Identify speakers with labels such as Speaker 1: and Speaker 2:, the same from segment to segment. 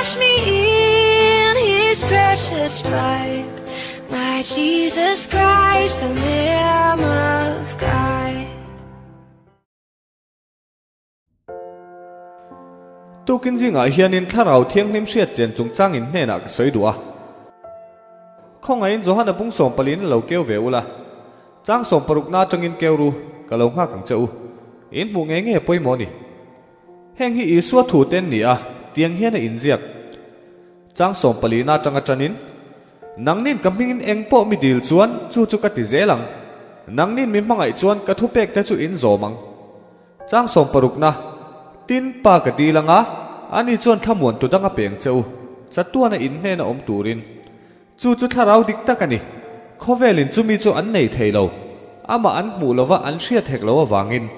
Speaker 1: Wash me in his precious blood, my Jesus Christ, the Lamb of God.
Speaker 2: Tukin zingah hianin Thlarau Thianghlim hriat chen chungchangin hnenah ka sawi duh a. Khawngaihin Johana bung sawmpaliin a lo keu ve ula. Chang sawmparukna atangin keu ru, ka lo nghak ang che u. In hmuh ngei ngei a pawimawh a ni. Heng hi Isua thu te an ni a, tiang hian a inziak. Chang sawmpalina atanga tanin, Nangnin ka hmingin eng pawh mi dil chuan chu chu ka ti zel ang. Nangnin mi hmangaih chuan ka thupek te chu in zawm ang. Chang sawmparukna, Tin, Pa ka dil anga, ani chuan thlamuan tu dang a peng che u, chatuana in hnena awm turin. Chu chu thlarau dik tak a ni. Khawvelin chumi chu an nei thei lo. Amah an hmuh lova an hriat hek lo avangin.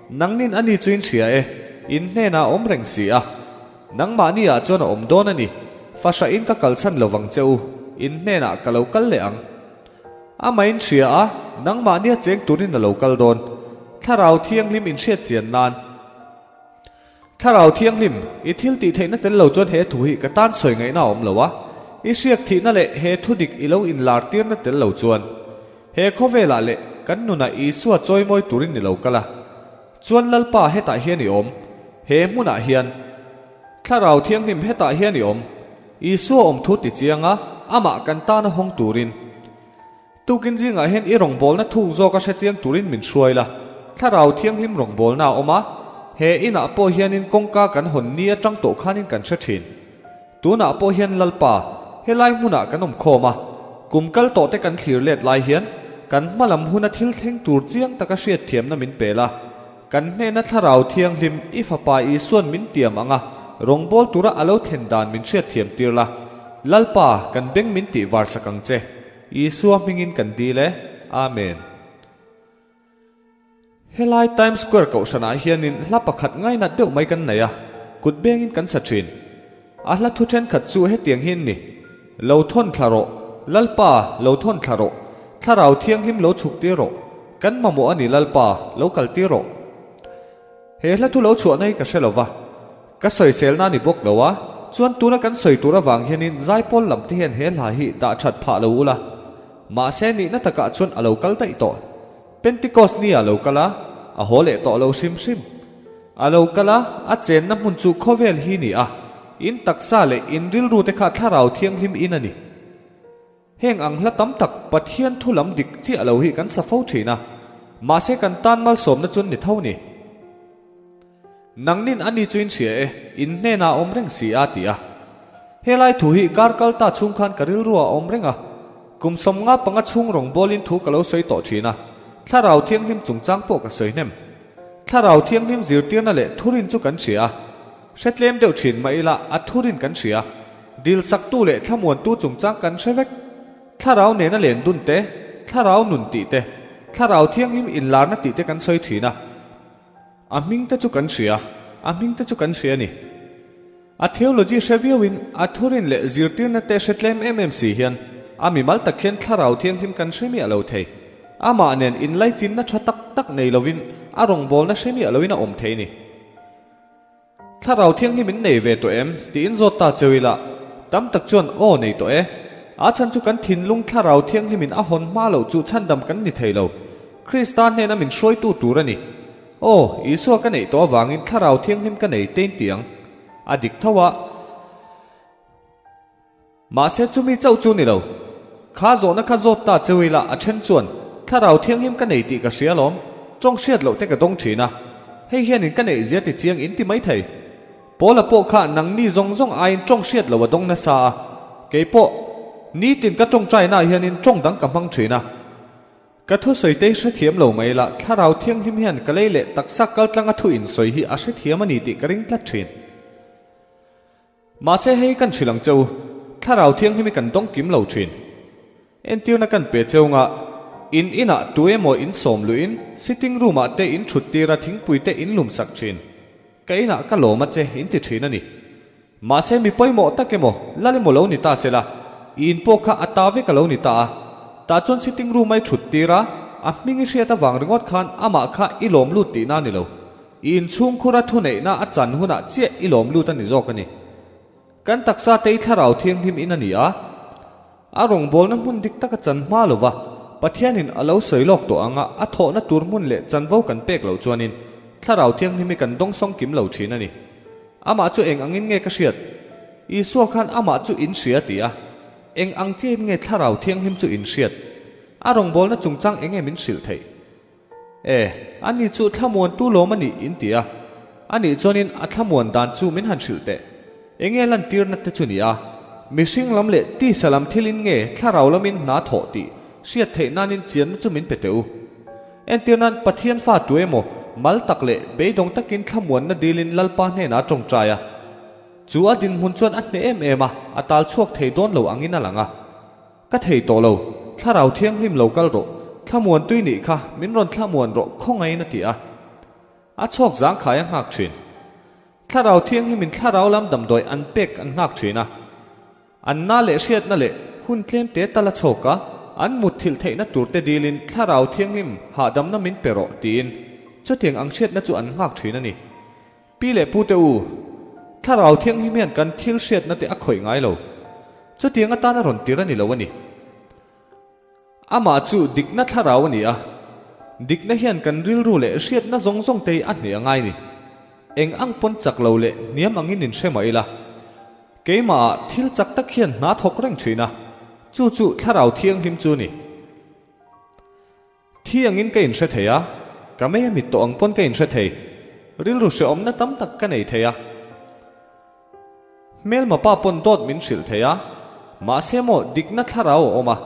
Speaker 2: Nangnin ani chu in hria e, in hnenah a awm reng si a. Nangmahni ah chuan a awm dawn a ni. Fahrahin ka kalsan lo vang che u, in hnenah ka lo kal leh ang. Amah in hria a, nangmahnia cheng turin a lo kal dawn. Thlarau Thianghlim in hriat chian nan. Thlarau Thianghlim, i thil tih theihna tel lo chuan he thu hi ka tan sawi ngaihna a awm lo a, i hriak thihna leh he thu dik i lo inlar tirna tel lo chuan he khawvelah leh kan nunah Isua chawimawi turin i lo kal a. Chuan Lalpa hetah hian i awm, he hmunah hian. Thlarau Thianghlim hetah hian i awm, Isua awm thu ti chiang a, amah kan tana hawng turin. Tukin zingah hian i rawngbawlna thuk zawk a hre chiang turin min hruai la. Thlarau Thianghlim rawngbawlna a awm a, he inah pawh hianin kawngka kan hawn ni atang tawh khanin kan hre thin. Tunah pawh hian Lalpa, helai hmunah kan awm khawm a, kum kal tawh te kan thlir let lai hian kan hma lam huna thil thleng tur chiang taka hriatthiamna min pe la. Kan hnena Thlarau Thianghlim i Fapa Isuan min tiam ang a, rawngbâwl tura a lo thlen dan min hriatthiam tir la. Lalpa, kan beng min tih var sak ang che. Isua hmingin kan dil e. Amen. Helai Times Square kohhranah hianin hla pakhat ngainat deuh mai kan nei a, kut bengin kan sa thin. A hla thu thenkhat chu hetiang hi an ni, Lo thawn thla rawh, Lalpa, lo thawn thla rawh, Thlarau Thianghlim lo chhuk tir rawh, kan mamawh a ni Lalpa, lo kal tir rawh. He hla thu lo chhuahna hi ka hre lo va. Ka sawiselna a ni bawk lo a, chuan tuna kan sawi tur avang hianin zaipawl lam te hian he hla hi dah that phah lo ula. Mahse nihna takah chuan a lo kal daih tawh. Pentecost ni ah lo kal a, a haw leh tawh lo hrim hrim. A lo kal a, a chenna hmun chu khawvel hi ni a, in taksa leh in rilru te kha thlarau thianghlim in a ni. Heng ang hla tam tak Pathian thu lam dik chiah lo hi kan sa fo thin a, mahse kan tan malsawmna chuan ni tho ni. Nangnin ani chu in hria e, in hnenah a awm reng si a, ti a. Helai thu hi kar kal ta chhung khan ka rilru ah a awm reng a. Kum 55 chhung rawngbawlin thu ka lo sawi tawh thin a, Thlarau Thianghlim chungchang pawh ka sawi hnem. Thlarau Thianghlim zirtirna leh thurin chu kan hria a. Hre tlem deuh thin mah ila a thurin kan hria. Dilsaktu leh thlamuantu chungchang kan hre vek. Thlarau nena len dun te, Thlarau nun tih te, Thlarau Thianghlim inlarna tih te kan sawi thin a. A hming te chu kan hria, a hming te chu kan hria a ni. A theology hre viauin a thurin leh zirtirna te hre tlem em em si hian a mimal tak hian Thlarau Thianghlim kan hre miah lo thei. Amah nen inlaichinna tha tak tak nei lovin a rawngbawlna hre miah loin a awm thei a ni. Thlarau Thianghlim in nei ve tawh em? tiin zawt ta cheu ila, tam tak chuan aw nei tawh e. A chhan chu kan thinlung Thlarau Thianghlimin a hawn hma loh chu chhandam kan ni thei lo. Krista hnena min hruaitu tur a ni. Aw, Isua ka neih tawh avangin Thlarau Thianghlim ka nei tein ti ang. A dik tho a. Mahse chumi chauh chu ni lo. Kha zawhna kha zawt ta cheu ila a then chuan Thlarau Thianghlim ka nei tih ka hria alawm, tawng hriat loh te ka dawng thin a. Hei hianin ka neih zia ti chiang in ti mai thei. Paula pawh kha nangni zawng zawng aiin tawng hriat loh a dawng nasa a. Kei pawh, nitin ka tawngtainaah hianin tawng dang ka hmang thin a. Ka thusawi te hi hrethiam lo mai la, Thlarau Thianghlim hian ka lei leh taksa kaltlanga thu insawi hi a hrethiam a ni tih ka ring tlat thin. Mahse hei kan hrilh ang che u, Thlarau Thianghlim hi kan dawng kim lo thin. Entirna kan pe cheu nga, in inah tu emaw in sawm luhin sitting room ah te in thut tir a thingpui te in lum sak thin. Ka inah ka lawm a che in ti thin a ni. Mahse mi pawimawh tak emaw lal emaw lo ni ta sela, i in pawh kha a ta vek a lo ni ta a. Tah chuan sitting room a i thut tir a, a hming i hriat avang ringawt khan amah kha i lawm lut tihna a ni lo. I inchhungkhura thuneihna a chan hunah chiah i lawm lut a ni zawk a ni. Kan taksa te hi Thlarau Thianghlim in a ni a. A rawngbawlna hmun dik taka chan hma lova Pathianin a lo sawi lawk tawh anga a thawhna tur hmun leh chanvo kan pek loh chuanin Thlarau Thianghlim hi kan dawngsawng kim lo thin a ni. Amah chu eng angin nge ka hriat? Isua khan amah chu in hria ti a. Eng ang chiahin nge Thlarau Thianghlim chu in hriat? A rawngbawlna chungchang enge min hrilh theih? E, ani chu thlamuantu lawm a nih in ti a, anih chuanin a thlamuan dan chu min han hrilh teh. Enge lantirna te chu ni a, mihring lam leh tisa lam thilin nge thlarau lamin hna thawh tih hriat theih nanin chianna chu min pe teh u. Entir nan Pathian fa tu emaw mal tak leh beidawng takin thlamuanna dilin Lalpa hnenah a tawngtai a. Chu a dinhmun chuan a hneh em em a, a tal chhuak thei dawn lo angin a lang a. Ka thei tawh lo, Thlarau Thianghlim lo kal rawh, thlamuan tui nih kha, min rawn thlamuan rawh khawngaiin a ti a. A chhawk zangkhai a nghak thin. Thlarau Thianghlimin thlarau lam damdawi an pek an nghak thin a. An na leh hriatna leh hun tlem te tal a chhawk a, an mutthilh theihna tur te dilin Thlarau Thianghlim hahdamna min pe rawh tiin chutiang ang hriatna chu an nghak thin a ni. Pi leh pu te u, Thlarau Thianghlim hian kan thil hriatna te a khawih ngai lo. Chutiang atan a rawn tir a ni lo a ni. Amah chu dikna thlarau a ni a, dikna hian kan rilru leh hriatna zawng zawng te hi a hneh a ngai ni. Eng ang pawn chak lo leh hniam angin in hre mah ila, keimahah thil chak tak hian hna thawk reng thin a, chu chu Thlarau Thianghlim chu a ni. Thi angin ka inhre thei a, ka mei a mit tawh ang pawn ka inhre thei. Rilru hrehawmna tam tak ka nei thei a. Hmelma pa pawn dawt min hrilh thei a, mahse maw dikna thlarau a awm a,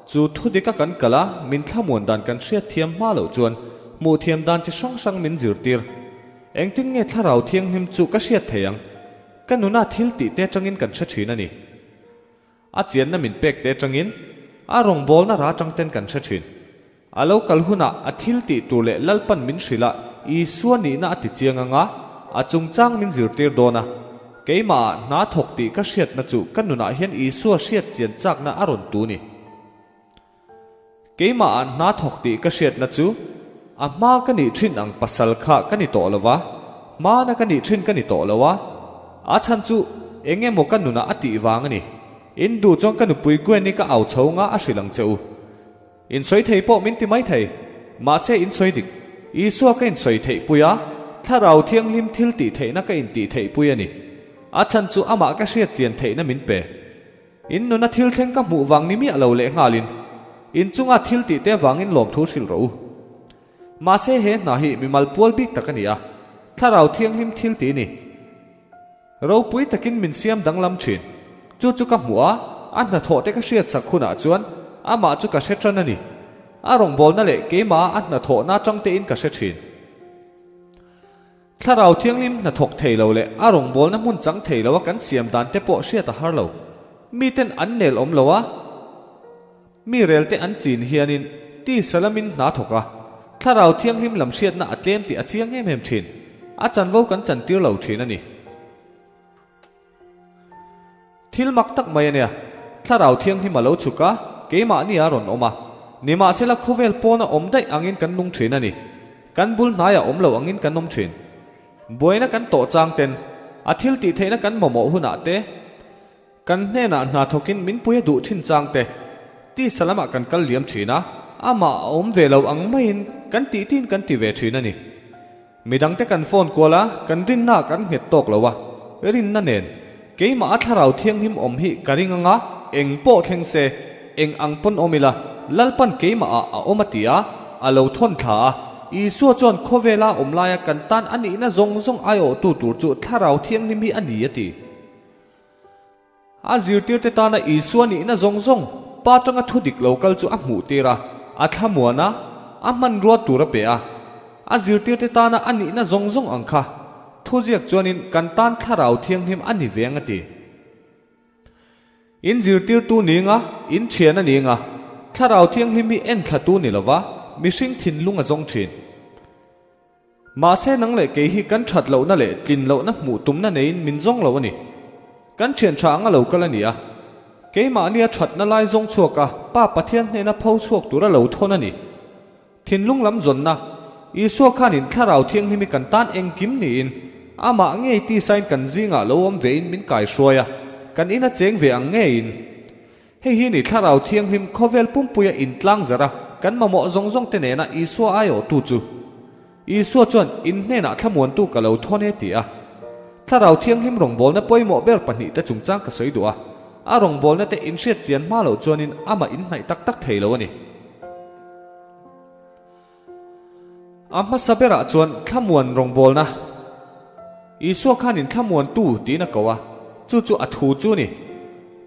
Speaker 2: chu thu dika kan kal a, min thlamuan dan kan hriat thiam hma loh chuan hmuh thiam dan chi hrang hrang min zirtir. Engtin nge thlarau thianghlim chu ka hriat thei ang? Ka nuna thil tih te atangin kan hre thin a ni. A chianna min pek te atangin a rawngbawlna ra atang ten kan hre thin. A lo kal hunah a thil tih tur leh Lalpan min hrilh a, Isua nihna a ti chiang anga a chungchang min zirtir dawn a. Keimahah hna thawk tih ka hriatna chu ka nunah hian Isua hriat chian chakna a rawn tu ni. Keimahah hna thawk tih ka hriatna chu a hma ka nih thin ang pasal kha ka ni tawh lo va, hmana ka nih thin ka ni tawh lo a, a chhan chu eng emaw ka nunah a tih vang a ni. In duh chuan ka nupui Gwen-i ka au chho nga a hrilh ang che u. In sawi thei pawh min ti mai thei, mahse in sawi dik. Isua ka insawi theih pui a, Thlarau Thianghlim thil tih theihna ka intih theih pui a ni. A chhan chu amah ka hriat chian theihna min pe. In nuna thil thleng ka hmuh vang ni miah lo leh nghalin, in chunga thil tih te vangin lawmthu hrilh rawh u. Mahse he hna hi mimal pual bik tak a ni a, Thlarau Thianghlim thil tih ni. Ropui takin min siam danglam thin. Chu chu ka hmuh a, a hnathawh te ka hriat sak hunah chuan amah chu ka hre tan a ni. A rawngbawlna leh keimah a hnathawhna atang tein ka hre thin. Thlarau Thianghlim hnathawk thei lo leh a rawngbawlna hmun chang thei lo a kan siam dan te pawh hriat a har lo. Miten an nel awm lo a, mi rel te an chin hianin tisa lamin hna thawk a, Thlarau Thianghlim lam hriatna a tlem tih a chiang em em thin. A chanvo kan chantir lo thin a ni. Thil mak tak mai a nia, Thlarau Thianghlim a lo chhuk a, keimahni a rawn awm a. Nimahsela khawvel pawna awm daih angin kan nung thin a ni. Kan bul hnaiah awm lo angin kan awm thin. Buaina kan tawh chang ten, a thil tih theihna kan mamawh hunah te, kan hnenah hna thawkin min pui a duh thin chang te, tisa lamah kan kal liam thin a, amah a awm ve lo ang maiin kan tih tin kan ti ve thin a ni. Midangte kan phone kual a, kan rinna ah kan nghet tawk lo a, rinna nen keimah a Thlarau Thianghlim awm hi ka ring anga, eng pawh thleng se, eng ang pawn awm ila, Lalpan keimah ah a awm a ti a, a lo thawn thla a, Isua chuan khawvela awm laia kan tan a nihna zawng zawng aiawhtu tur chu Thlarau Thianghlim hi a ni a ti. A zirtirte tana Isua nihna zawng zawng Pa tanga thu dik lo kal chu a hmuh tir a, a thlamuan a, a hmanrua tur a pe a. A zirtirte tana a nihna zawng zawng ang kha thuziak chuanin kan tan Thlarau Thianghlim a ni veng a ti. In zirtirtu ni nga, in thian a ni nga, Thlarau Thianghlim hi enthlatu ni lova mihring thinlung a zawng thin. Mahse nang leh kei hi kan that lohna leh tlin lohna hmuh tumna neiin min zawng lo a ni. Kan thian tha anga lo kal a ni a. Keimahnia thatna lai zawng chhuak a Pa Pathian hnena pho chhuak tura lo thawn a ni. Thinlung lam zawnna, Isua khanin Thlarau Thianghlim hi kan tan engkim niin, amah ngei tisain kan zingah lo awm vein min kaihruai a. kan ina cheng ve ang ngeiin. Hei hi ni Thlarau Thianghlim khawvel pumpuia intlang zarh a, kan mamawh zawng zawng te nena Isua aiawhtu chu. Isua chuan in hnenah thlamuantu ka lo thawn e ti a. Thlarau Thianghlim rawngbawlna pawimawh ber pahnihte chungchang ka sawi duh a, a rawngbawlna te inhriat chian hma loh chuanin amah inhnaih tak tak thei lo a ni. A hmasa berah chuan thlamuan rawngbawlna. Isua khanin thlamuantu tiin a ko a, chu chu a thu chu a ni.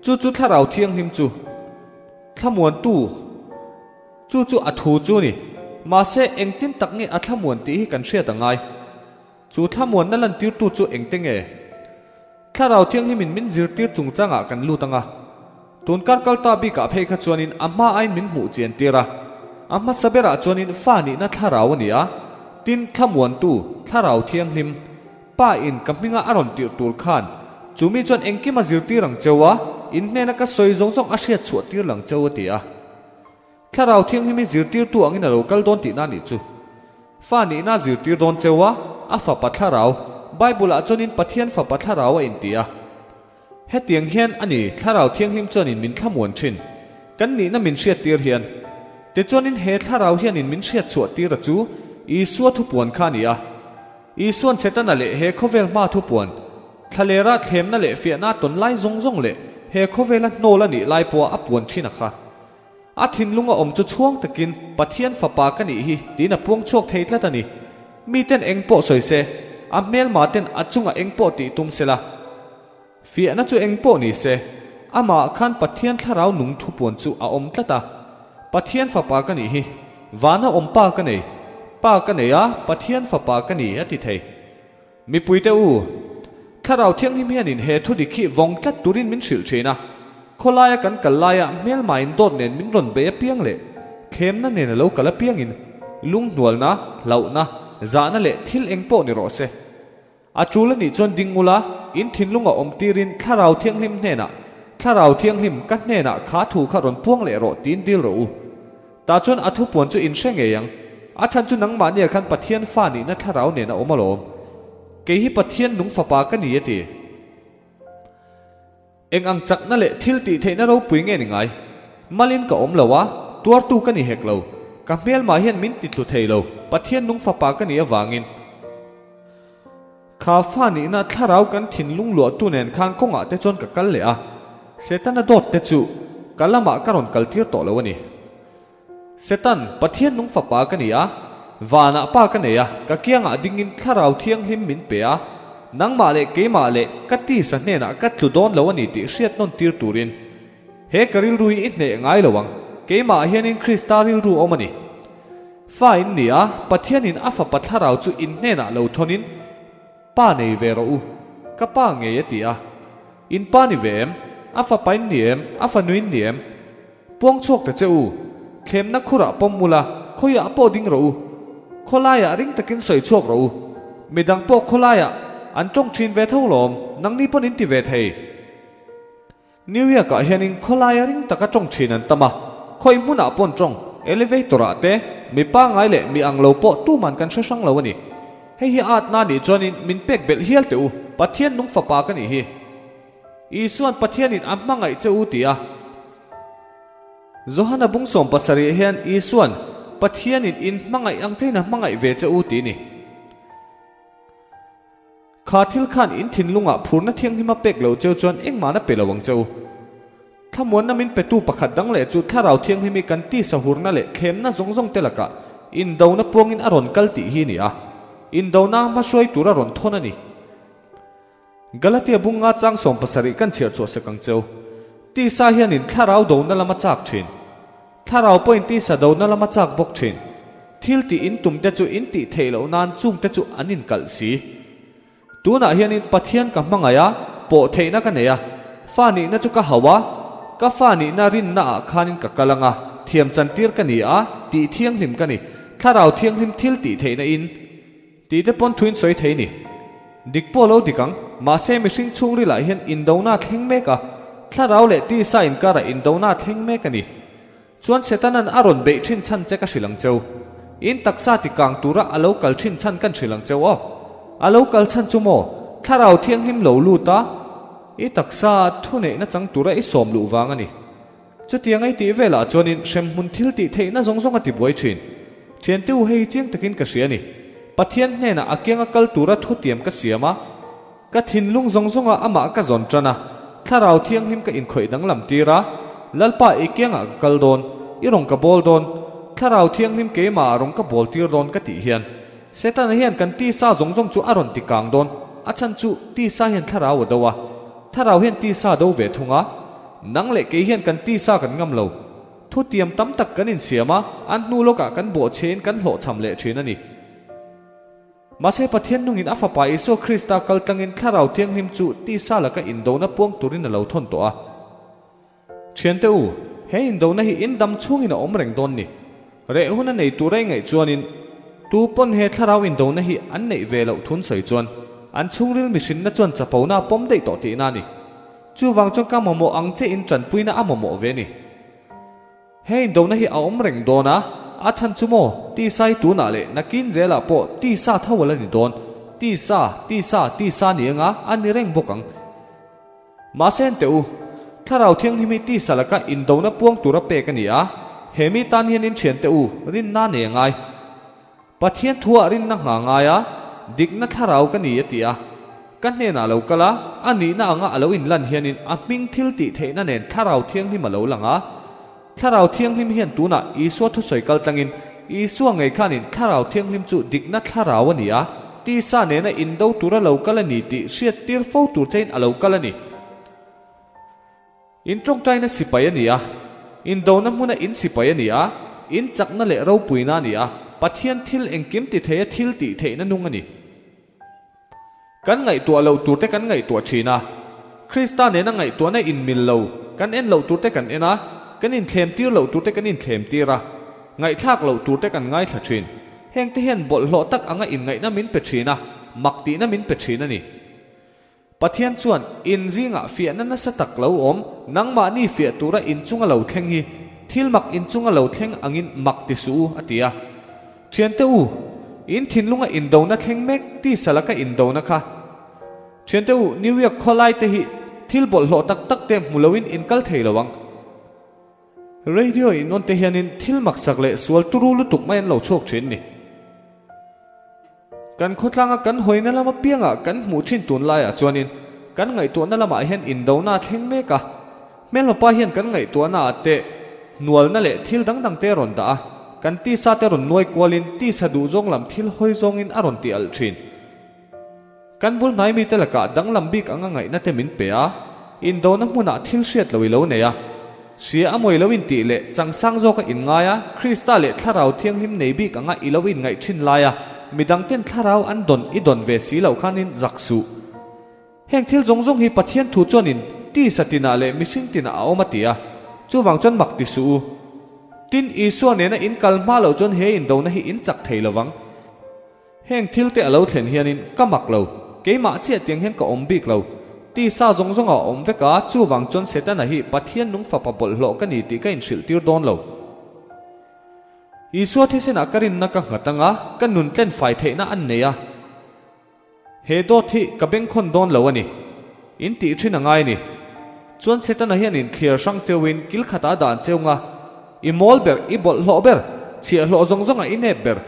Speaker 2: Chu chu Thlarau Thianghlim chu. Thlamuantu. Chu chu a thu chu a ni. Mahse, engtin tak nge a thlamuan tih hi kan hriat a ngai. Chu thlamuanna lantirtu chu engte nge? Thlarau Thianghlimin min zirtir chungchangah kan lut ang a. Tun kar kal ta bikah phei kha chuanin a hma aiin min hmuh chian tir a. A hmasa berah chuanin fa nihna thlarau a ni a, tin thlamuantu, Thlarau Thianghlim, Pa in ka hminga a rawn tirh tur khan chu mi chuan engkim a zirtir ang cheu a, in hnena ka sawi zawng zawng a hriat chhuah tir lang cheu a ti a. Thlarau Thianghlim hi zirtirtu angin a lo kal dawn tihna nih chu. Fa nihna zirtir dawn cheu a, a fapa thlarau, Bible-ah chuanin Pathian fapa thlarau a inti a. Hetiang hian a ni Thlarau Thianghlim chuanin min thlamuan thin. Kan nihna min hriattir hian. Tichuanin he Thlarau hianin min hriatchhuah tir a chu Isua thupuan kha a ni a. Isuan Setana leh he khawvel hma thupuan, thlalera thlemna leh fiahna tawn lai zawng zawng leh he khawvela hnawl a nih lai pawha a puan thin a kha. A thinlung a awm chu chhuang takin, Pathian fapa ka nih hi, tiin a puang chhuak thei tlat a ni. Miten eng pawh sawi se, a hmelma ten a chungah eng pawh tih tum se la. Fiahna chu eng pawh ni se, amah khan Pathian thlarau nung thupuan chu a awm tlat a. Pathian fapa ka nih hi, vana awm pa ka nei, pa ka nei a, Pathian fapa ka ni, a ti thei. Mipuite u, Thlarau Thianghlim hianin he thu dik hi vawng tlat turin min hrilh thin a. Khawlaia kan kal laia hmelmain dawt nen min rawn bei apiang leh thlemna nen a lo kal apiangin lunghnualna, hlauhna, zahna leh thil eng pawh ni rawh se. A tul a nih chuan ding ula, in thinlunga awm tirin Thlarau Thianghlim hnenah, Thlarau Thianghlim, ka hnenah kha thu kha rawn puang leh rawh tiin dil rawh u. Tah chuan a thupuan chu in hre ngei ang. A chhan chu nangmahnia khan Pathian fa nihna thlarau nen a awm alawm. Kei hi Pathian nung fapa ka ni a ti. Eng ang chakna leh thil tih theihna ropui nge ni ngai? Malin ka awm lo a, tuartu ka ni hek lo. Ka hmelmah hian min ti tlu thei lo, Pathian nung fapa ka nih avangin. Kha fa nihna thlarau kan thinlung luahtu nen khan kawngah te chuan ka kal leh a, Setana dawt te chu ka lamah ka rawn kal tir tawh lo a ni. Setan, Pathian nung fapa ka ni a, vanah pa ka nei a, ka kiangah dingin thlarau thianghlim min pe a, nangmah leh keimah leh ka tisa hnenah ka tlu dawn lo a ni tih hriat nawn tir turin he ka rilru hi i hneh ngai lo ang, keimah hianin Krista rilru awm a ni. Fa in ni a, Pathianin a fapa thlarau chu in hnenah lo thawnin, Pa nei ve rawh u, ka pa ngei a ti a. In pa ni ve em? A fapa in ni em? A fanu in ni em? Puang chhuak ta che u, thlemna khurah pawm ula, khawiah pawh ding rawh u. Khawlaiah ring takin sawi chhuak rawh u. Midang pawh khawlaiah an tawng thin ve tho lawm, nangni pawn in ti ve thei. New York-ah hianin khawlaia ring taka tawng thin an tam a, khawi hmunah pawn tawng, elevator-ah te, mi pangngai leh mi ang lo pawh tuman kan hre hrang lo a ni. Hei hi atna nih chuanin min pek belh hial teh u, Pathian nung fapa ka nih hi. Isuan Pathianin a hmangaih che u ti a. Johana bung 70 hian Isuan, Pathianin in hmangaih ang chein a hmangaih ve che u ti a ni. Kha thil khan in thinlungah phurna thianghlim a pek loh cheu chuan engmahna pe lo ang che u. Thlamuanna min petu pakhat dang leh chu Thlarau Thianghlim hi kan tisa hurna leh thlemna zawng zawng te lakah indona puangin a rawn kal tih hi a ni a, indona hmahruai tur a rawn thawn a ni. Galatia bunga chang 70 kan chhiar chhuah sek ang cheu. Tisa hianin Thlarau dona lam a chak thin. Thlarau pawhin tisa dona lam a chak bawk thin. Thil tih in tum te chu in tih theih loh nan chung te chu an inkalh si. Tunah hianin Pathian ka hmangaih a, pawh theihna ka nei a, fa nihna chu ka hauh a, ka fa nihna rinna ah khanin ka kal ang a, thiam chantir ka ni a, tih thianghlim ka ni, Thlarau thianghlim thil tih theihna in tih te pawn thuin sawi thei ni. Dik pawh lo dik ang, mahse mihring chhungrilah hian indona thleng mek a, Thlarau leh tisa inkarah indona thleng mek a ni. Chuan Setanan a rawn beih thin chhan che ka hrilh ang cheu. In taksa ti kang tura a lo kal thin chhan kan hrilh ang cheu aw. A lo kal chhan chu maw? Thlarau Thianghlim lo lut a. I taksa thuneihna chang tura i sawm luh vang a ni. Chutiang ei tih velah chuanin hremhmun thil tih theihna zawng zawng a ti buai thin. Thiante u hei chiang takin ka hria a ni. Pathian hnenah a kianga kal tura thutiam ka siam a, ka thinlung zawng zawnga amah ka zawn tan a, thlarau thianghlim ka inkhawih danglam tir a, Lalpa i kiangah ka kal dawn, i rawn ka bawl dawn, thlarau thianghlim keimahah rawn ka bawl tir dawn ka tih hian Setana hian kan tisa zawng zawng chu a rawn ti kang dawn, a chhan chu tisa hian thlarau a do a, thlarau hian tisa a do ve thung a, nang leh kei hian kan tisa kan ngam lo. Thutiam tam tak kan insiam a, an hnu lawkah kan bawhchhein kan hlawhchham leh thin a ni. Mahse Pathian nungin a Fapa Isua Krista kal tlangin Thlarau Thianghlim chu tisa laka indona puang turin a lo thawn tawh a. Thiante u, he indona hi in dam chhungin a awm reng dawn ni. Reh hun a nei tur a i ngaih chuanin, tu pawn he thlarau indona hi an neih ve loh thun sawi chuan, an chhungril mihrinna chuan chapona a pawm daih tawh tihna a ni. Chuvang chuan ka mamawh ang che in tanpuina a mamawh ve ni. He indona hi a awm reng dawn a, a chhan chu maw, tisa hi tunah leh nakin zelah pawh tisa tho a la ni dawn. Tisa, tisa, tisa ni anga a ni reng bawk ang. Mahse en teh u, Thlarau Thianghlim hi tisa laka indona puang tura pek a ni a, he mi tan hian in thiante u, rinna nei a ngai. Pathian thuah rinna ngha ngai a, dikna thlarau ka ni a ti a. Ka hnenah a lo kal a, a nihna anga a lo inlan hianin a hming thil tih theihna nen Thlarau Thianghlim a lo lang a. Thlarau Thianghlim hian tunah Isua thusawi kal tlangin Isua ngei khanin Thlarau Thianghlim chu dikna thlarau a ni a, tisa nena indo tura lo kal a ni tih hriat tir fo tur chein a lo kal a ni. In tawngtaina sipai a ni a, indona hmuna in sipai a ni a, in chakna leh ropuina a ni a, Pathian thil engkim ti theia thil tih theihna nung a ni. Kan ngaihtuah loh turte kan ngaihtuah thin a, Krista nena ngaihtuahna inmil lo kan en loh turte kan en a, kan inthlem tir loh turte kan inthlem tir a, ngaihthlak loh turte kan ngaithla thin. Hengte hian bawlhhlawh tak anga inngaihna min pe thin a, mak tihna min pe thin a ni. Pathian chuan in zingah fiahna nasa tak lo awm, nangmahni fiah tura inchunga lo thleng hi thil mak inchunga lo thleng angin mak ti suh u, a ti a. Thiante u, in thinlunga indona thleng mek tisa laka indona kha. Thiante u, New York khawlai te hi thil bawlhhlawh tak tak te hmu loin in kal thei lo ang. Radio in awn te hianin thil maksak leh sual turu lutuk mai an lo chhuak thin ni. Kan khawtlanga kan hawina lam apiangah kan hmuh thin tun laiah chuanin kan ngaihtuahna lamah hian indona a thleng mek a. Hmelhmapa hian kan ngaihtuahna ah te hnualna leh thil dang dang te a rawn dah a, kan tisa te rawn nuai kualin tisa duh zawng lam thil hawi zawngin a rawn ti alh thin. Kan bul hnai mite lakah danglam bik anga ngaihna te min pe a, indona hmunah thil hriat lo i lo nei a. Hria a mawi lo intih leh changsang zawka inngai a, Krista leh Thlarau Thianghlim nei bik anga i lo inngaih thin lai a, midangten Thlarau an dawn i dawn ve si loh khanin zak suh. Heng thil zawng zawng hi Pathian thu chuanin tisa tinah leh mihring tinah a awm a ti a, chuvang chuan mak ti suh u. Tin, Isua nena in kal hma loh chuan he indona hi in chak thei lovang. Heng thil te a lo thlen hianin ka mak lo, keimah chiah tiang hian ka awm bik lo. Tisa zawng zawng a awm vek a, chuvang chuan Setana hi Pathian nung fapa bawlhhlawh ka ni tih ka inhrilh tir dawn lo. Isua thisenah ka rinna ka nghat anga, ka nun tlen fai theihna an nei a. He dawt hi ka bengkhawn dawn lo a ni. In tih thin a ngai a ni. Chuan Setana hian in thliar hrang cheuin kil khatah a dan cheu nga. I mawl ber, i bawlhhlawh ber, chhiahhlawh zawng zawngah i nep ber,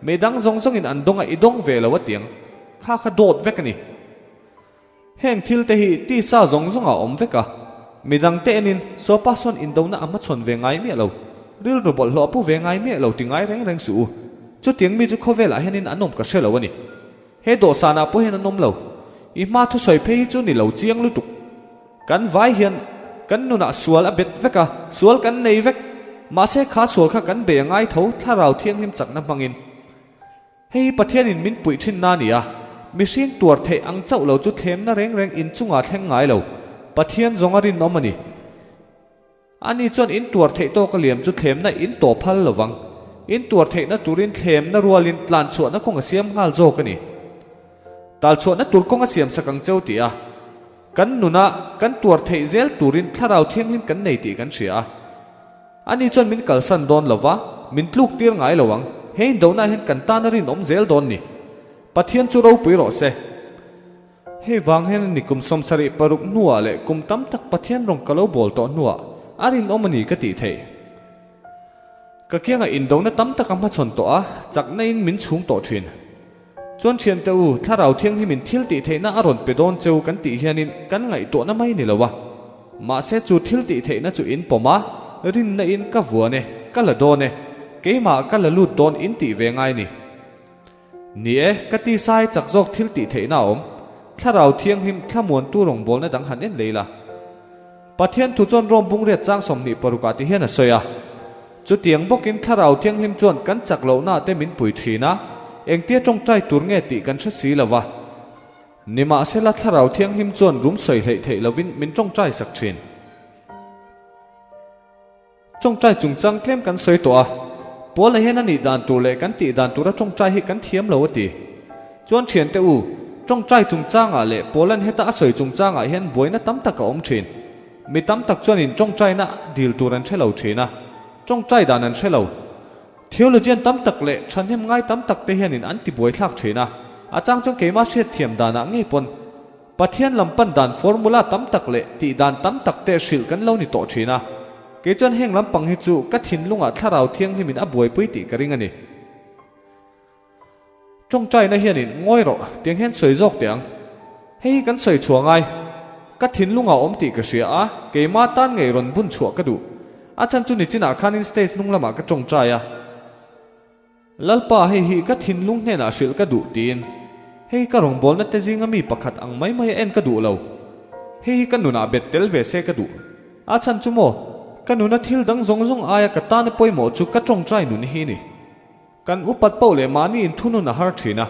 Speaker 2: mei dang zawng zawngin an dawng a i dawng ve lo a tiang. Kha kha dawt vek a ni. Heng thil te hi tisa zawng zawngah a awm vek a. Midang te enin Sopa sawn indona a hmachhawn ve ngai miah lo. Rilru bawlhhlawh a pu ve ngai miah lo ti ngai reng reng suh u. Chutiang mi chu khawvelah hianin an awm ka hre lo a ni. He dawhsanah pawh hian an awm lo. I hma thusawi phei hi chu ni lo chiang lutuk. Kan vai hian kan nunah sual a bet vek a, sual kan nei vek. Mahse kha sual kha kan bei a ngai tho Thlarau Thianghlim chakna hmangin. Hei hi Pathianin min puih thin na a ni a, mihring tuar theih ang chauh lo chu thlemna reng reng inchungah thleng ngai lo. Pathian zawng a rinawm a ni. Ani chuan in tuar theih tawk a liam chu thlemna in tawh phal lo vang. In tuar theihna turin thlemna rualin tlan chhuahna kawng a siam nghal zawk a ni. Tal chhuahna tur kawng a siam sak ang cheu tih a, kan nuna kan tuar theih zel turin Thlarau Thianghlim kan nei tih kan hria a. Ani chuan min kalsan dawn lo va, min tluk tir ngai lo ang. He indonah hian kan tan a rinawm zel dawn ni. Pathian chu ropui rawh se. Hei vang hian a ni kum 76 hnuah leh kum tam tak Pathian rawng ka lo bawl tawh hnuah a rinawm a ni ka tih theih. Ka kiangah indona tam tak a hmachhawn tawh a, chakna in min chhung tawh thin. Chuan thiante u, Thlarau Thianghlimin thil tih theihna a rawn pe dawn cheu kan tih hianin kan ngaihtuahna mai ni lo a. Mahse chu thil tih theihna chu in pawm a, rinna in ka vuan e, ka la dawn e, keimah ka la lut dawn in tih ve ngai ni. Ni e, ka tisai chak zawk thil tih theihna a awm. Thlarau Thianghlim thlamuantu rawngbawlna dang han en lei la. Pathian thu chuan Rom bungriat chang 26 ah ti hian a sawi a. Chutiang bawkin Thlarau Thianghlim chuan kan chak lohna te min pui thin a, engtia tawngtai tur nge tih kan hre si lo va. Nimahsela Thlarau Thianghlim chuan rum sawi hleih theih lovin min tawngtai sak thin. Tawngtai chungchang tlem kan sawi tawh a, Paula hian a nih dan tur leh kan tih dan tura tawngtai hi kan thiam lo a ti. Chuan thiante u, tawngtai chungchangah leh Paula'n heta a sawi chungchangah hian buaina tam tak a awm thin. Mi tam tak chuanin tawngtaina dil tur an hre lo thin a, tawngtai dan an hre lo. Theologian tam tak leh thahnem ngai tam tak te hianin an tibuai thlak thin a, a chang chuan keimah hriatthiam danah ngei pawn Pathian lam pan dan formula tam tak leh tih dan tam tak te hrilh kan lo ni tawh thin a. Kei chuan heng lampang hi chu ka thinlungah Thlarau Thianghlimin a buaipui tih ka ring a ni. Tawngtaina hianin ngawi rawh, tiang hian sawi zawk teh ang. Hei hi kan sawi chhuah ngai. Ka thinlungah awm tih ka hria a, keimah tan ngei rawn bun chhuah ka duh. A chhan chu nichinah khanin stage hnung lamah ka tawngtai a. Lalpa, hei hi ka thinlung hnenah hrilh ka duh tiin. Hei hi ka rawngbawlna te zinga mi pakhat ang mai mai a en ka duh lo. Hei hi ka nunah bet tel ve se ka duh. A chhan chu maw, ka nuna thil dang zawng zawng aia ka tana pawimawh chu ka tawngtai nun hi ni. Kan upat poh leh mahni in thunun a har thin a.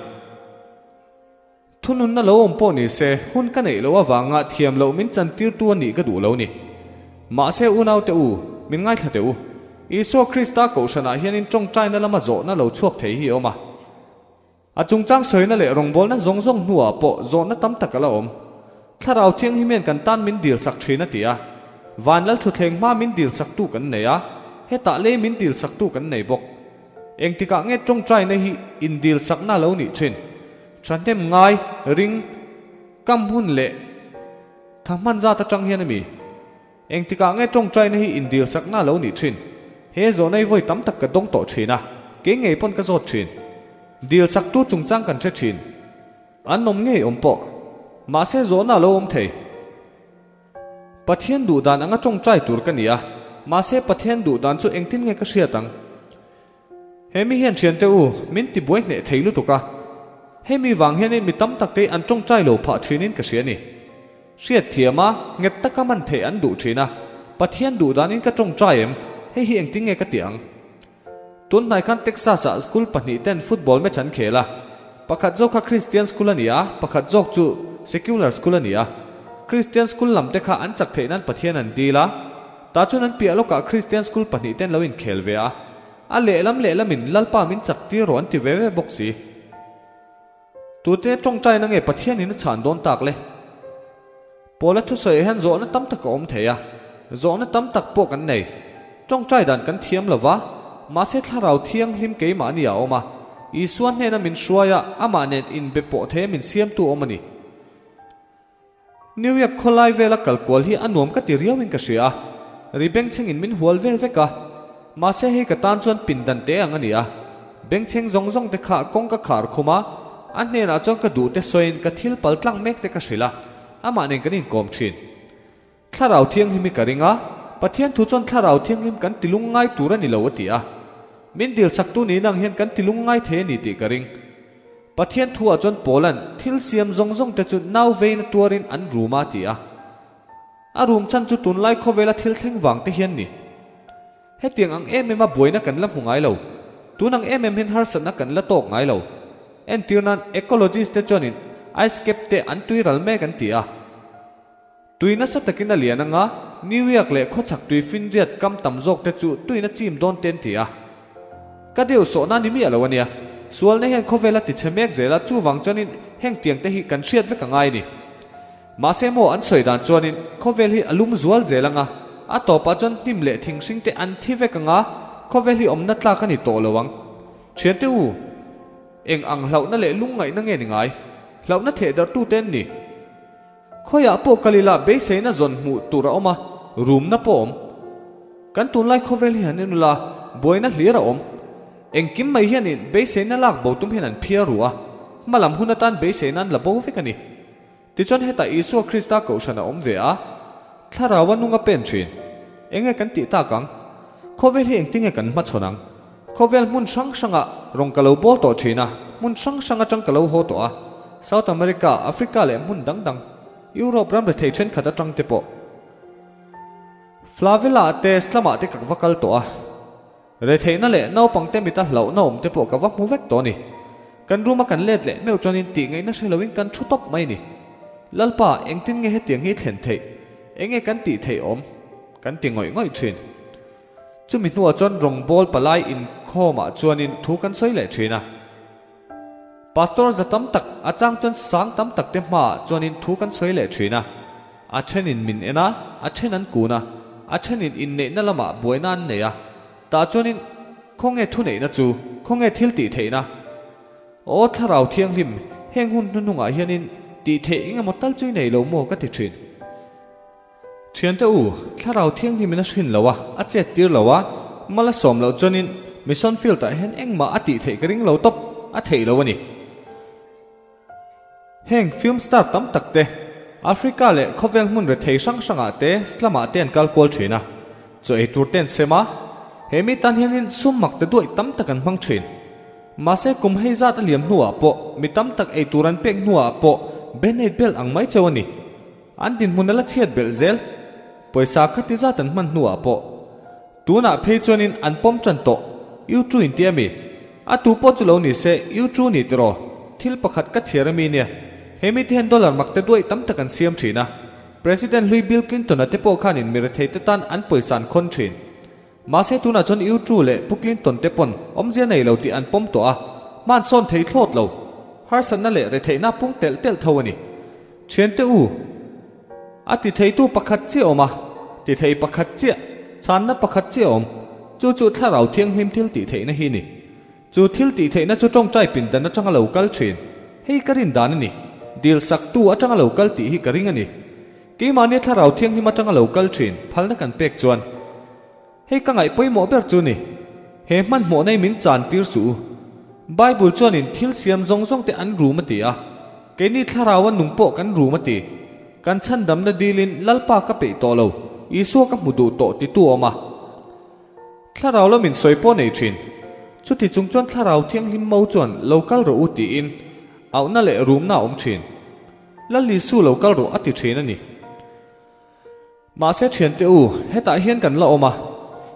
Speaker 2: Thununna lo awm pawh ni se, hun ka neih loh avanga thiam loh min chantirtu a nih ka duh lo ni. Mahse unaute u, min ngaithla teh u. Isua Krista kohhranah hianin tawngtaina lama zawhna lo chhuak thei hi a awm a. A chungchang sawina leh rawngbawlna zawng zawng hnuah pawh zawhna tam tak a la awm. Thlarau Thianghlim hian kan tan min dil sak thin a ti a. Van Lal Thutthleng hma min dil saktu kan nei a, hetah lei min dil saktu kan nei bawk. Engtikah nge tawngtaina hi indil sakna lo nih thin? Thahnem ngai, ring, kam hun leh tha hman zat atang hian a mi? Engtikah nge tawngtaina hi indil sakna lo nih thin? He zawhna hi vawi tam tak ka dawng tawh thin a, kei ngei pawn ka zawt thin. Dil saktu chungchang kan hre thin. An awm ngei awm pawh. Mahse zawhna a lo awm thei. Pathian duh dan anga tawngtai tur ka ni a, mahse Pathian duh dan chu engtin nge ka hriat ang? He mi hian thiante u, min ti buai hneh thei lutuk a. Hemi vang hianin mi tam tak te an tawngtai lo phah thinin ka hria a ni. Hriat thiam a, nghet taka man theih an duh thin a. Pathian duh danin ka tawngtai em? Hei hi engtin nge ka tih ang? Tun hnai khan Texas ah school pahnih ten football match an khel a. Pakhat zawk kha Christian school a ni a, pakhat zawk chu secular school a ni a. Christian school lam te kha an chak theih nan Pathian an dil a. Tah chuan an piah lawkah Christian school pahnih ten lo inkhel ve a. A lehlam lehlamin Lalpa min chak tir rawh an ti ve ve bawk si. Tute tawngtaina nge Pathianin a chhan dawn tak le? Paula thusawiah hian zawhna tam tak a awm thei a, zawhna tam tak pawh kan nei. Tawngtai dan kan thiam lo va, mahse Thlarau Thianghlim keimahni a awm a, Isua hnena min hruai a, amah nen inbe pawh thei a min siamtu awm a ni. New York khawlai vela kal kual hi a nuam ka ti riauin ka hria a, ri bengchhengin min hual vel vek a. Mahse hei ka tan chuan pindan te ang a ni a, bengchheng zawng zawng te kha kawng ka khar khum a, a hnenah chuan ka duh te sawiin ka thil pal tlang mek te ka hrilh a, amah nen kan inkawm thin. Thlarau Thianghlim hi ka ring a, Pathian thu chuan Thlarau Thianghlim kan ti lungngai tur a ni lo a ti a. Min dilsaktu niin ang hian kan ti lungngai thei a ni tih ka ring. Pathian thuah chuan Paula'n thil siam zawng zawng te chu nau veina tuarin an rum a ti a. A rum chhan chu tunlai khawvela thil thleng vang te hian ni. Hetiang ang em em a buaina kan la hmu ngai lo. Tun ang em em hian harsatna kan la tawk ngai lo. Entir nan ecologist te chuanin ice cap te an tui ral mek an ti a. Tui nasa takin a lian anga New York leh khawchhak tui finriat kam tam zawk te chu tuin a chim dawn te an ti a. Ka deuh sawhna ni miah lo a nia. Sualna hian khawvel a ti chhe mek zel a, chuvang chuanin heng tiang te hi kan hriat vek a ngai a ni. Mahse maw an sawi dan chuanin khawvel hi a lum zual zel anga, a tawpah chuan hnim leh thinghring te an thi vek anga, khawvel hi awmna tlak a ni tawh lo ang. Thiante u, eng ang hlauhna leh lungngaihna nge ni ngai? Hlauhna thehdarh tute an ni. Khawiah pawh kal ila beiseina zawn hmuh tur a awm a, rumna pawh a awm. Kan tunlai khawvel hi han en ula, buaina hlir a awm. Engkim mai hianin beiseina lak bo tum hian an phiar ru a, hmalam hun atan beiseina an la bo vek a ni. Tichuan hetah Isua Krista kohhran a awm ve a, Thlarau a nung a pen thin. Enge kan tih tak ang? Khawvel hi engtinge kan hmachhawn ang? Khawvel hmun hrang hrangah rawn ka lo bawl tawh thin a, hmun hrang hrang atang ka lo haw tawh a, South America, Africa leh hmun dang dang, Europe ram rethei thenkhat atang te pawh. Flavela te Slum-ah te ka va kal tawh a. Retheihna leh naupangte mita hlauhna awm te pawh ka va hmu vek tawh a ni. Kan room a kan let leh meuh chuanin tih ngaihna hre loin kan thu tawp mai a ni. Lalpa, engtin nge hetiang hi thlen theih? Enge kan tih theih awm? Kan ti ngawih ngawih thin. Chumi hnuah chuan rawngbawl palai inkhawmah chuanin thu kan sawi leh thin a. Pastor za tam tak, a chang chuan sang tam tak te hmaah chuanin thu kan sawi leh thin a. A thenin min en a, a then an kun a, a thenin inneihna lamah buaina an nei a. Tah chuanin, Khawnge thuneihna chu? Khawnge thil tih theihna? Aw Thlarau Thianghlim, heng hun hnuhnungah hianin tih theih engemaw tal chu i nei lo maw ka ti thin. Thiante u, Thlarau Thianghlimin a hrin lo a, a chet tir lo a, mal a sawm loh chuanin Mission Field ah hian engmah a tih theih ka ring lo tawp, a theih lo a ni. Heng film star tam tak te, Africa leh khawvel hmun rethei hrang hrang ah te slum ah te an kal kual thin a, chaw ei tur te an sem a, he mi tan hianin sum mak te duaih tam tak an hmang thin. Mahse kum hei zat a liam hnuah pawh mi tam tak ei tur an pek hnuah pawh band-aid bel ang mai cheu a ni. An dinhmun a la chhiat belh zel. Pawisa kha ti zat an hman hnuah pawh. Tunah phei chuanin an pawm tan tawh. U chu inti a mi? A tu pawh chu lo ni se, U chu ni tiraw? Thil pakhat ka chhiar a mi nia. He mite hian dollar mak te duaih tam tak an siam thin a. President hlui Bill Clinton-a te pawh khanin mi rethei te tan an pawisa an khawn thin. Mahse tunah chuan U chu leh Pu Clinton te pawn awmzia nei lo tih an pawm tawh a, hman sawn thei thlawt lo. Harsatna leh retheihna pung telh telh tho a ni. Thiante u, a ti theitu pakhat chiah awm a, ti thei pakhat chiah, chhanna pakhat chiah awm, chu chu Thlarau Thianghlim thil tih theihna hi ni. Chu thil tih theihna chu tawngtai pindan atanga lo kal thin. Hei ka rin dan a ni. Dil saktu atanga lo kal tih hi ka ring a ni. Keimahnia Thlarau Thianghlim atanga lo kal thin phalna kan pek chuan hei ka ngaih pawimawh ber chu ni. He hmanhmawh nei min chan tir suh u. Bible chuanin thil siam zawng zawng te an rum a ti a. Keini Thlarau a nung pawh kan rum a ti. Kan chhandamna dilin Lalpa ka peih tawh lo, Isua ka hmu duh tawh titu a awm a. Thlarau lamin sawi pawh nei thin. Chuti chung chuan Thlarau Thianghlim mo chuan lo kal rawh u tiin auhna leh rumna a awm thin. Lal Isu lo kal rawh a ti thin a ni. Mahse thiante u, hetah hian kan la awm a.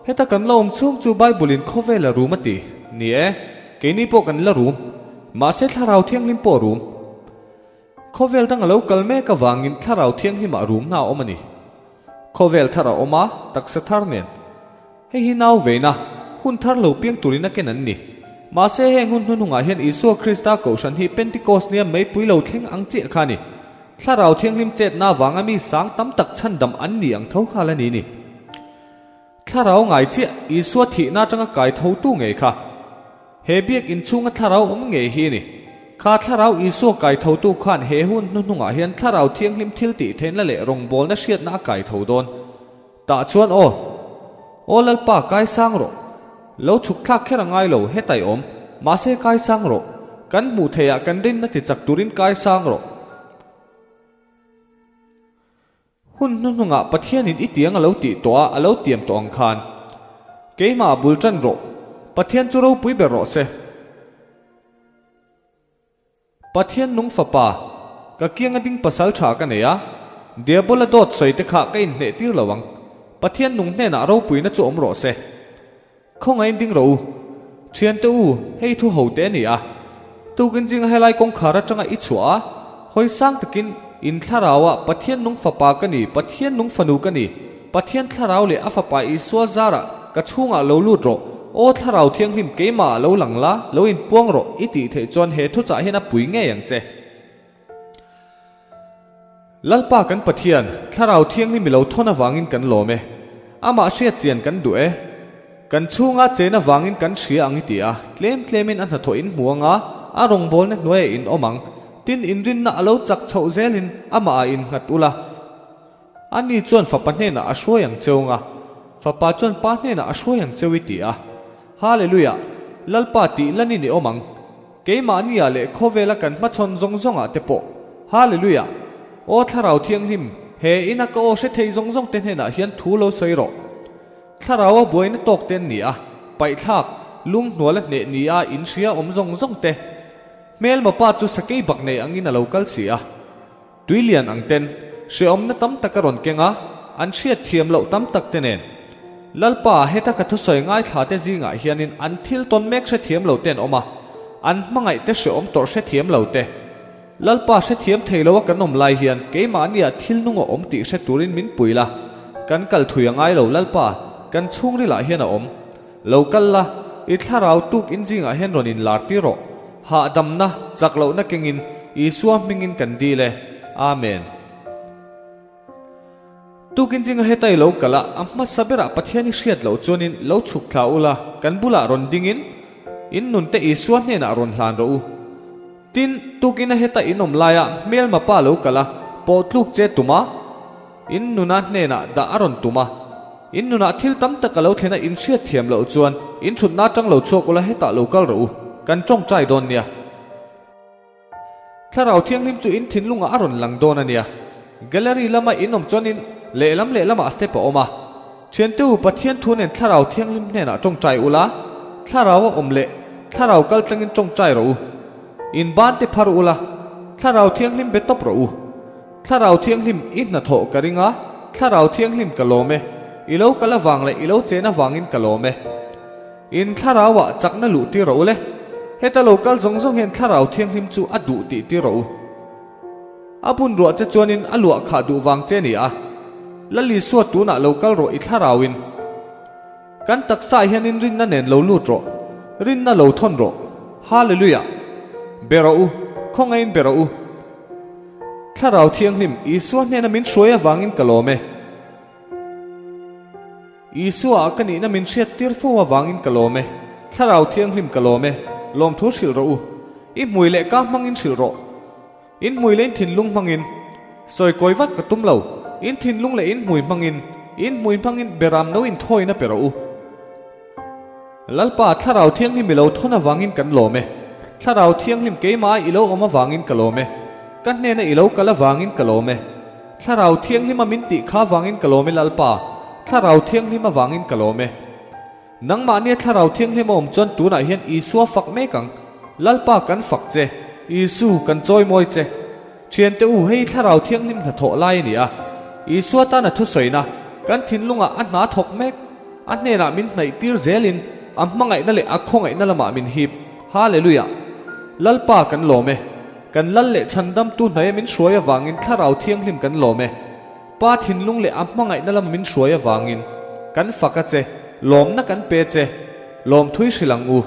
Speaker 2: Heta kan la awm chhung chu Bible in khawvel a rum a ti. Ni e, keini pawh kan la rum. Mahse Thlarau Thianghlim pawh a rum. Khawvel dang a lo kal mek avangin Thlarau Thianghlimah rumna a awm a ni. Khawvel thar a awm a, taksa thar nen. Hei hi nau veina, hun thar lo piang turin a ken an ni. Mahse heng hun hnuhnungah hian Isua Krista kohhran hi Pentecost nia meipui lo thleng ang chiah kha a ni. Thlarau Thianghlim chetna avanga mi sang tam tak chhandam an ni ang tho kha la ni ni. Thlarau ngai chiah Isua thihna atanga kai thotu ngei kha. He biakinn chhunga thlarau awm ngei hi a ni. Kha thlarau Isua kai thotu khan he hun hnuhnungah hian Thlarau Thianghlim thil tih theihna leh rawngbawlna hriatna a kai tho dawn. Tah chuan aw. Aw Lalpa kai sang rawh. Lo chhuk thlak kher a ngai lo hetai awm. Mahse kai sang rawh. Kan hmuh theihah kan rinna ti chak turin kai sang rawh. Hun hnuhnungah Pathianin i tiang a lo tih tawh a, a lo tiam tawh ang khan. Keimah bul tan rawh. Pathian chu ropui ber rawh se. Pathian nung fapa, ka kianga ding pasal tha ka nei a, Diabola dawt sawi te kha ka inhneh tir lo ang. Pathian nung hnenah ropuina chu awm rawh se. Khawngain ding rawh u. Thiante u, hei thu ho te a ni a. Tukin zinga helai kawngkhar atanga i chhuah a, hawi sang takin, In thlarauah Pathian nung fapa ka ni, Pathian nung fanu ka ni, Pathian thlarau leh a fapa Isua zarah ka chhungah lo lut rawh, Aw Thlarau Thianghlim keimahah lo lang la, lo inpuang rawh, i tih theih chuan he thuchah hian a pui ngei ang che. Lalpa kan Pathian, Thlarau Thianghlim i lo thawn avangin kan lawm e. Amah hriat chian kan duh e. Kan chhunga chen avangin kan hria ang i ti a, tlem tlemin a hnathawh in hmu anga, a rawngbawlna hnuaiah in awm ang. Tin, inrinna a lo chak chhoh zelin amah ah innghat ula. Ani chuan fapa hnenah a hruai ang cheu nga, fapa chuan pa hnenah a hruai ang cheu i ti a. Hallelujah! Lalpa tih lanin i awm ang. Keimahnia leh khawvela kan hmachhawn zawng zawngah te pawh. Hallelujah! Aw Thlarau Thianghlim, he ina ka aw hre thei zawng zawng te hnenah hian thu lo sawi rawh. Thlarau a buaina tawk te an ni a, paihthlak, lunghnual a hneh ni a inhria awm zawng zawng te. Hmelma pa chu sakei bak nei angin a lo kal si a. Tui lian ang ten, hrehawmna tam tak a rawn keng a, an hriat thiam loh tam tak te nen. Lalpa, heta ka thusawi ngaithla te zingah hianin an thil tawn mek hrethiam lo te an awm a, an hmangaih te hrehawm tawrh hrethiam lo te. Lalpa hrethiam thei lo a kan awm lai hian keimahnia thil nung a awm tih hre turin min pui la, kan kal thui a ngai lo Lalpa, kan chhungrilah hian a awm. Lo kal la, i thlarau tuk in zingah hian rawn inlar tir rawh. Hahdamna, chak lohna kengin Isua hmingin kan dil e. Amen. Tukin zinga heta i lo kal a, a hmasa berah Pathian i hriat loh chuanin lo chhuk thla ula, kan bulah rawn dingin in nunte Isua hnenah rawn hlan rawh u. Tin, tukina heta in awm laia hmelma pa lo kal a, pawh tluk che tum a, in nuna hnenah dah a rawn tum a. In nunah thil tam tak a lo thlen a in hriat thiam loh chuan in thutna atang lo chhuak ula hetah lo kal rawh u, kan tawngtai dawn nia. Thlarau Thianghlim chu in thinlungah a rawn lang dawn a nia. Gallery lama in awm chuanin lehlam lehlamah step a awm a. Thiante u Pathian thu nen Thlarau Thianghlim hnenah tawngtai ula, Thlarau a awm leh Thlarau kal tlangin tawngtai rawh u. In ban te phar ula, Thlarau Thianghlim be tawp rawh u. Thlarau Thianghlim i hnathawh ka ring a, Thlarau Thianghlim ka lawm e. I lo kal avang leh i lo chen avangin ka lawm e. In thlarauah chakna luh tir rawh u le. Heta lo kal zawng zawng hian Thlarau Thianghlim chu a duh tih tir rawh u. A bun ruah che chuanin a luah khah duh vang che ni a. Lal Isua tunah lo kal rawh i thlarauin. Kan taksaah hianin rinna nen lo lut rawh. Rinna lo thawn rawh. Hallelujah! Be rawh u. Khawngaiin be rawh u. Thlarau Thianghlim Isua hnena min hruai avangin ka lawm e. Isua ah ka nihna min hriat tir fo avangin ka lawm e. Thlarau Thianghlim ka lawm e. Lawmthu hrilh rawh u. I hmui leh ka hmangin hrilh rawh. In hmui leh in thinlung hmangin. Sawi kawi vat ka tum lo. In thinlung leh in hmui hmangin. In hmui hmangin beram no in thawina pe rawh u. Lalpa, Thlarau Thianghlim i lo thawn avangin kan lawm e. Thlarau Thianghlim keimah i lo awm avangin ka lawm e. Ka hnena i lo kal avangin ka lawm e. Thlarau Thianghlima min tih kha avangin ka lawm e Lalpa, Thlarau Thianghlim avangin ka lawm e. Nangmahnia Thlarau Thianghlim a awm chuan tunah hian Isua fak mek ang. Lalpa kan fak che, Isu kan chawimawi che. Thiante u, hei Thlarau Thianghlim hnathawh lai a ni a. Isua tana thusawina, kan thinlungah a hna thawk mek. A hnenah min hnaih tir zelin a hmangaihna leh a khawngaihna lamah min hip. Hallelujah! Lalpa kan lawm e. Kan lal leh chhandamtu hnaia min hruai avangin Thlarau Thianghlim kan lawm e. Pa thinlung leh a hmangaihna lama min hruai avangin kan fak a che, lawmna kan pe che. Lawmthui hrilh ang u.